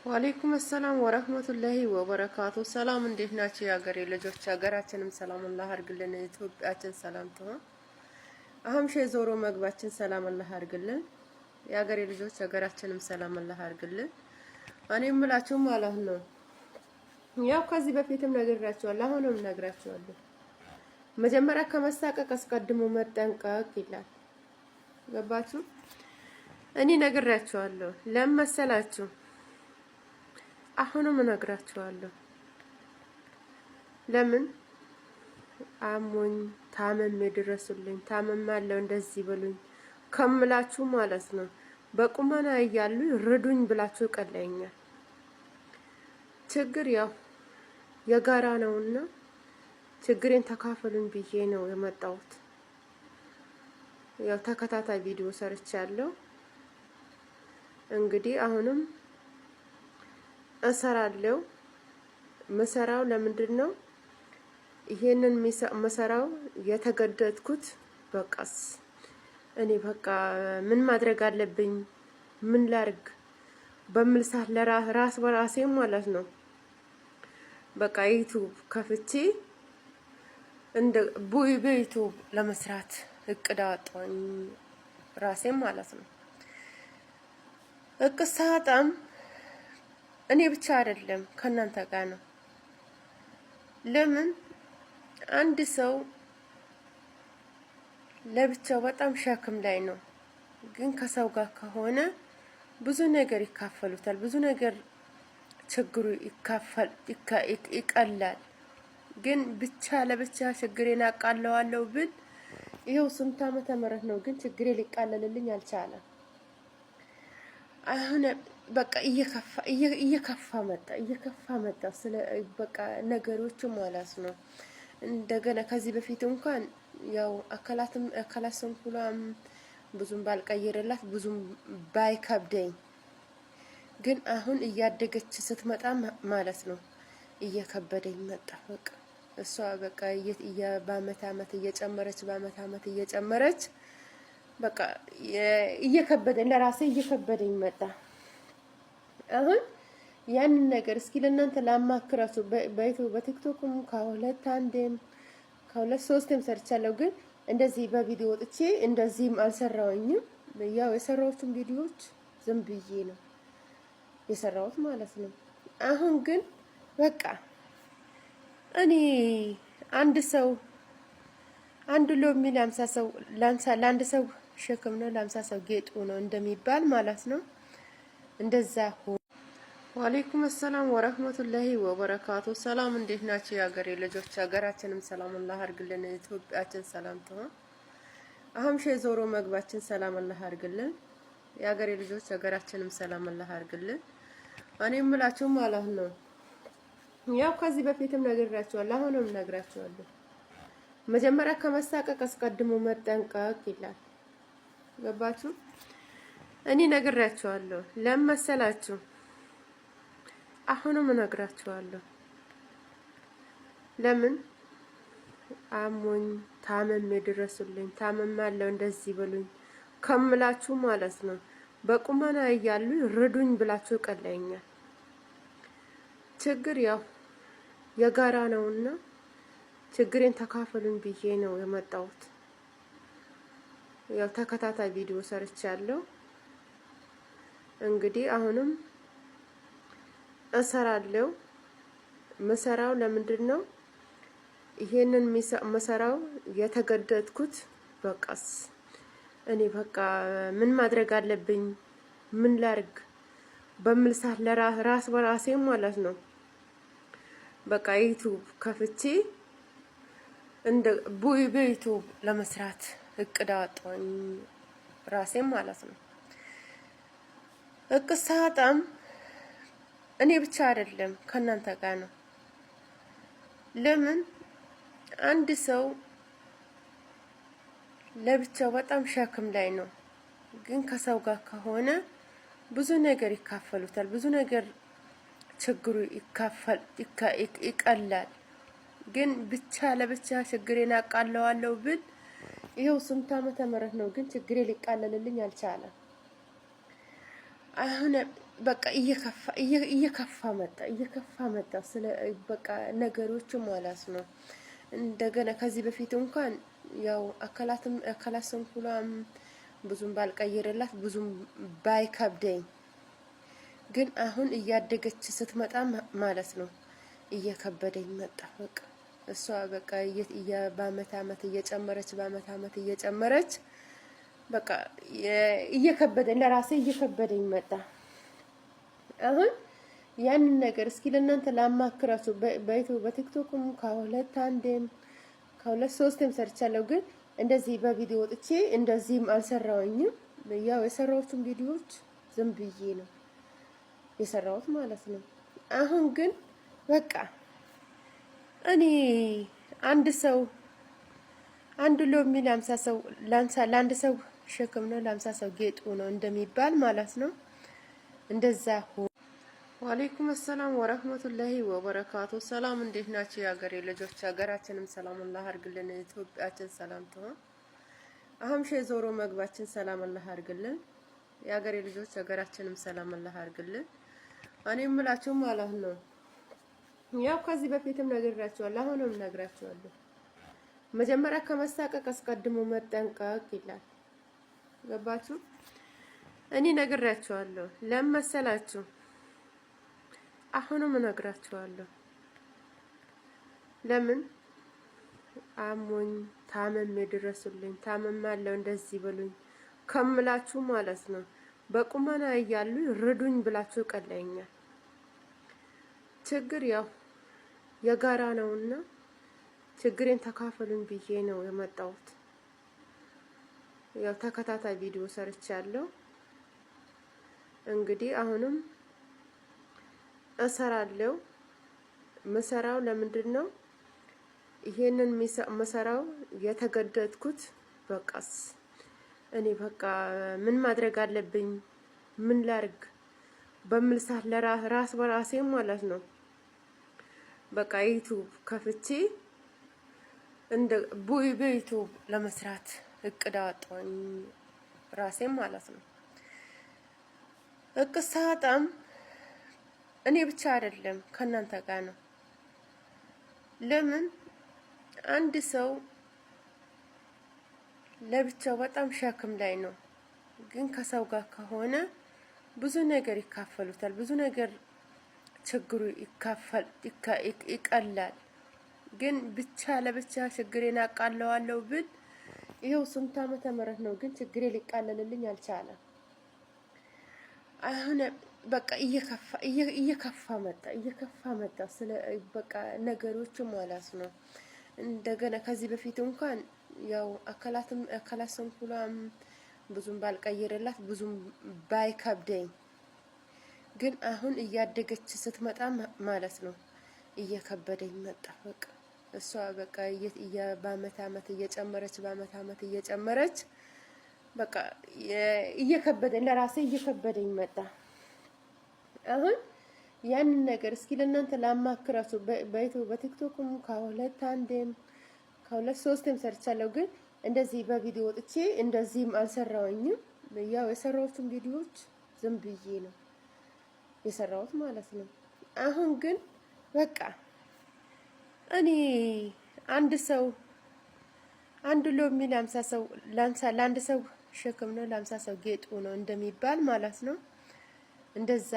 ወአለይኩም ሰላም ወረህመቱላሂ ወበረካቱ። ሰላም እንዴት ናቸው የሀገሬ ልጆች? ሀገራችንም ሰላም አላህ አድርግልን። ኢትዮጵያችን ሰላም ትሆን። አሁን ሼ ዞሮ መግባችን ሰላም አላህ አድርግልን። የሀገሬ ልጆች ሀገራችንም ሰላም አላህ አድርግልን። እኔ የምላችሁ ማለት ነው ያው ከዚህ በፊትም ነግራችኋለሁ፣ አሁንም ነግራችኋለሁ። መጀመሪያ ከመሳቀቅ አስቀድሞ መጠንቀቅ ይላል። ገባችሁ? እኔ ነግራችኋለሁ። ለምን መሰላችሁ? አሁንም እነግራችኋለሁ። ለምን አሞኝ ታመሜ ድረሱልኝ፣ ታመማለሁ እንደዚህ በሉኝ ከምላችሁ ማለት ነው። በቁመና እያሉ ርዱኝ ብላችሁ ይቀለኛል። ችግር ያው የጋራ ነውና ችግሬን ተካፈሉኝ ብዬ ነው የመጣሁት። ያው ተከታታይ ቪዲዮ ሰርቻለሁ። እንግዲህ አሁንም እሰራለሁ። መሰራው ለምንድን ነው? ይሄንን መሰራው የተገደድኩት በቃስ እኔ በቃ ምን ማድረግ አለብኝ ምን ላርግ በምል ሰዓት ለራስ በራሴ ማለት ነው። በቃ ዩቲዩብ ከፍቼ እንደ በዩቲዩብ ለመስራት እቅድ አወጣሁኝ ራሴ ማለት ነው። እቅድ ሳወጣም እኔ ብቻ አይደለም ከእናንተ ጋር ነው። ለምን አንድ ሰው ለብቻው በጣም ሸክም ላይ ነው፣ ግን ከሰው ጋር ከሆነ ብዙ ነገር ይካፈሉታል፣ ብዙ ነገር ችግሩ ይቀላል። ግን ብቻ ለብቻ ችግሬን አቃለዋለሁ ብል ይኸው ስንት ዓመተ ምህረት ነው፣ ግን ችግሬ ሊቃለልልኝ አልቻለም። አሁን በቃ እየከፋ እየከፋ መጣ እየከፋ መጣ። ስለ በቃ ነገሮቹ ማለት ነው። እንደገና ከዚህ በፊት እንኳን ያው አካላትም አካላት ስንኩሏም ብዙም ባልቀይርላት ብዙም ባይከብደኝ፣ ግን አሁን እያደገች ስትመጣ ማለት ነው እየከበደኝ መጣ። በቃ እሷ በቃ በአመት አመት እየጨመረች በአመት አመት እየጨመረች በቃ እየከበደኝ ለራሴ እየከበደኝ መጣ። አሁን ያንን ነገር እስኪ ለእናንተ ላማክራችሁ። በቲክቶክም ከሁለት አንዴም ከሁለት ሶስትም ሰርቻለሁ፣ ግን እንደዚህ በቪዲዮ ወጥቼ እንደዚህም አልሰራውኝም። ያው የሰራሁትን ቪዲዮዎች ዝም ብዬ ነው የሰራሁት ማለት ነው። አሁን ግን በቃ እኔ አንድ ሰው አንድ ሎሚ ለአምሳ ሰው ለአንድ ሰው ሸክም ነው ለአምሳ ሰው ጌጡ ነው እንደሚባል ማለት ነው። እንደዛ ወአለይኩም ሰላም ወረህመቱላሂ ወበረካቱ። ሰላም እንዴት ናቸው የሀገሬ ልጆች? ሀገራችንም ሰላም አላህ አድርግልን። ኢትዮጵያችን ሰላም ትሆን። አሁን ሼ ዞሮ መግባችን ሰላም አላህ አድርግልን። የሀገሬ ልጆች ሀገራችንም ሰላም አላህ አድርግልን። እኔ የምላችሁ ማለት ነው ያው ከዚህ በፊትም ነግራችኋለሁ፣ አሁንም ነግራችኋለሁ። መጀመሪያ ከመሳቀቅ አስቀድሞ መጠንቀቅ ይላል። ገባችሁ? እኔ ነግራችኋለሁ። ለምን መሰላችሁ? አሁንም እነግራችኋለሁ። ለምን አሞኝ ታመሜ ድረሱልኝ፣ ታመማለሁ እንደዚህ በሉኝ ከምላችሁ ማለት ነው። በቁመና እያሉ ርዱኝ ብላችሁ ይቀለኛል። ችግር ያው የጋራ ነውና ችግሬን ተካፈሉኝ ብዬ ነው የመጣሁት። ያው ተከታታይ ቪዲዮ ሰርቻለሁ። እንግዲህ አሁንም እሰራለሁ። መሰራው ለምንድን ነው? ይሄንን መሰራው የተገደድኩት በቃስ እኔ በቃ ምን ማድረግ አለብኝ ምን ላርግ በምል ሰዓት ለራስ በራሴ ማለት ነው። በቃ ዩቲዩብ ከፍቼ እንደ በዩቲዩብ ለመስራት እቅድ አወጣሁኝ ራሴ ማለት ነው። እቅድ ሳወጣም እኔ ብቻ አይደለም ከእናንተ ጋር ነው። ለምን አንድ ሰው ለብቻው በጣም ሸክም ላይ ነው፣ ግን ከሰው ጋር ከሆነ ብዙ ነገር ይካፈሉታል፣ ብዙ ነገር ችግሩ ይቀላል። ግን ብቻ ለብቻ ችግሬን አቃለዋለሁ ብል ይኸው ስንት ዓመተ ምህረት ነው፣ ግን ችግሬ ሊቃለልልኝ አልቻለም። አሁን በቃ እየከፋ መጣ፣ እየከፋ መጣ። ስለ በቃ ነገሮቹ ማለት ነው። እንደገና ከዚህ በፊት እንኳን ያው አካላትም አካላት ስንኩሏም ብዙም ባልቀይርላት ብዙም ባይከብደኝ፣ ግን አሁን እያደገች ስትመጣ ማለት ነው እየከበደኝ መጣ። በቃ እሷ በቃ በአመት አመት እየጨመረች፣ በአመት አመት እየጨመረች፣ በቃ እየከበደኝ፣ ለራሴ እየከበደኝ መጣ። አሁን ያንን ነገር እስኪ ለእናንተ ላማክራችሁ። በቲክቶክም ከሁለት አንዴም ከሁለት ሶስትም ሰርቻለሁ፣ ግን እንደዚህ በቪዲዮ ወጥቼ እንደዚህም አልሰራውኝም። ያው የሰራሁትን ቪዲዮዎች ዝም ብዬ ነው የሰራሁት ማለት ነው። አሁን ግን በቃ እኔ አንድ ሰው አንድ ሎሚ ለ50 ሰው፣ ለአንድ ሰው ሸክም ነው ለ50 ሰው ጌጡ ነው እንደሚባል ማለት ነው። እንደዛ። وعليكم السلام ورحمة الله وبركاته። ሰላም፣ እንዴት ናቸው የሀገሬ ልጆች? ሀገራችንም ሰላም አላህ አድርግልን። ኢትዮጵያችን ሰላም ትሆን። አሁን ሼ ዞሮ መግባችን ሰላም አላህ አድርግልን። የሀገሬ ልጆች፣ ሀገራችንም ሰላም አላህ አድርግልን። እኔ የምላችሁ ማለት ነው፣ ያው ከዚህ በፊትም ነግራችኋለሁ፣ አሁንም ነግራችኋለሁ። መጀመሪያ ከመሳቀቅ አስቀድሞ መጠንቀቅ ይላል። ገባችሁ? እኔ ነግራችኋለሁ። ለመሰላችሁ አሁንም እነግራችኋለሁ። ለምን አሞኝ ታመሜ ድረሱልኝ፣ ታመማለሁ እንደዚህ በሉኝ ከምላችሁ ማለት ነው፣ በቁመና እያሉ ርዱኝ ብላችሁ ቀለኛል። ችግር ያው የጋራ ነውና ችግሬን ተካፈሉኝ ብዬ ነው የመጣሁት። ያው ተከታታይ ቪዲዮ ሰርቻለሁ። እንግዲህ አሁንም እሰራለሁ። ምሰራው ለምንድን ነው? ይሄንን ምሰራው የተገደድኩት በቃስ እኔ በቃ ምን ማድረግ አለብኝ፣ ምን ላርግ በምል ሰዓት ለራስ በራሴ ማለት ነው፣ በቃ ዩቱብ ከፍቼ እንደ በዩቱብ ለመስራት እቅድ አወጣሁኝ ራሴ ማለት ነው። እቅድ ሳወጣም እኔ ብቻ አይደለም፣ ከእናንተ ጋር ነው። ለምን አንድ ሰው ለብቻው በጣም ሸክም ላይ ነው፣ ግን ከሰው ጋር ከሆነ ብዙ ነገር ይካፈሉታል። ብዙ ነገር ችግሩ ይካፈል ይቀላል። ግን ብቻ ለብቻ ችግሬን አቃለዋለሁ ብል ይኸው ስንት ዓመተ ምህረት ነው፣ ግን ችግሬ ሊቃለልልኝ አልቻለም። አሁን በቃ እየከፋ መጣ፣ እየከፋ መጣ። ስለ በቃ ነገሮቹ ማለት ነው። እንደገና ከዚህ በፊት እንኳን ያው አካላትም አካላት ስንኩሏም ብዙም ባልቀይርላት ብዙም ባይከብደኝ፣ ግን አሁን እያደገች ስትመጣ ማለት ነው እየከበደኝ መጣ። በቃ እሷ በቃ በአመት አመት እየጨመረች፣ በአመት አመት እየጨመረች፣ በቃ እየከበደኝ፣ ለራሴ እየከበደኝ መጣ። አሁን ያንን ነገር እስኪ ለእናንተ ላማክራችሁ። በቲክቶክም ከሁለት አንዴም ከሁለት ሶስትም ሰርቻለሁ፣ ግን እንደዚህ በቪዲዮ ወጥቼ እንደዚህም አልሰራውኝም። ያው የሰራሁትን ቪዲዮዎች ዝም ብዬ ነው የሰራሁት ማለት ነው። አሁን ግን በቃ እኔ አንድ ሰው አንድ ሎሚ ለ50 ሰው፣ ለአንድ ሰው ሸክም ነው ለ50 ሰው ጌጡ ነው እንደሚባል ማለት ነው። እንደዛ።